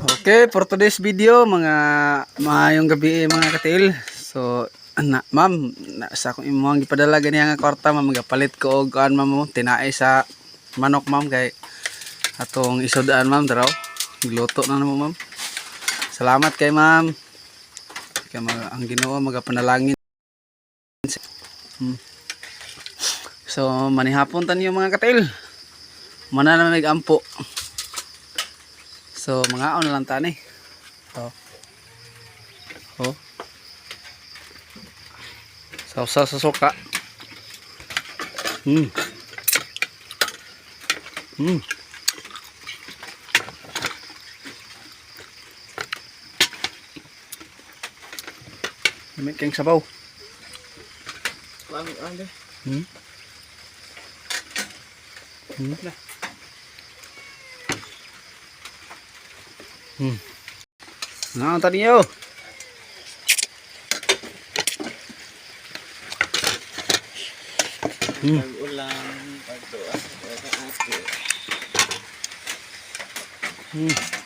Okay, for today's video, mga maayong gabi eh, mga katil. So, na, ma'am, na, sa akong imong gipadala gani nga kwarta, ma'am, magapalit ko og kuan, ma'am, mo, tinae sa manok, ma'am, kay atong isudaan, ma'am, daraw. Gluto na namo, ma'am. Salamat kay ma'am. Kay ang Ginoo magapanalangin. So, manihapon tanyo, mga katil. Mana na may ampo. So, mga na lang tani. Oh. Oh. Sausa sa suka. Gamit kayong sabaw. Ang ano? Ano ang taniyo? Pag-ulan, pagtuas, ate.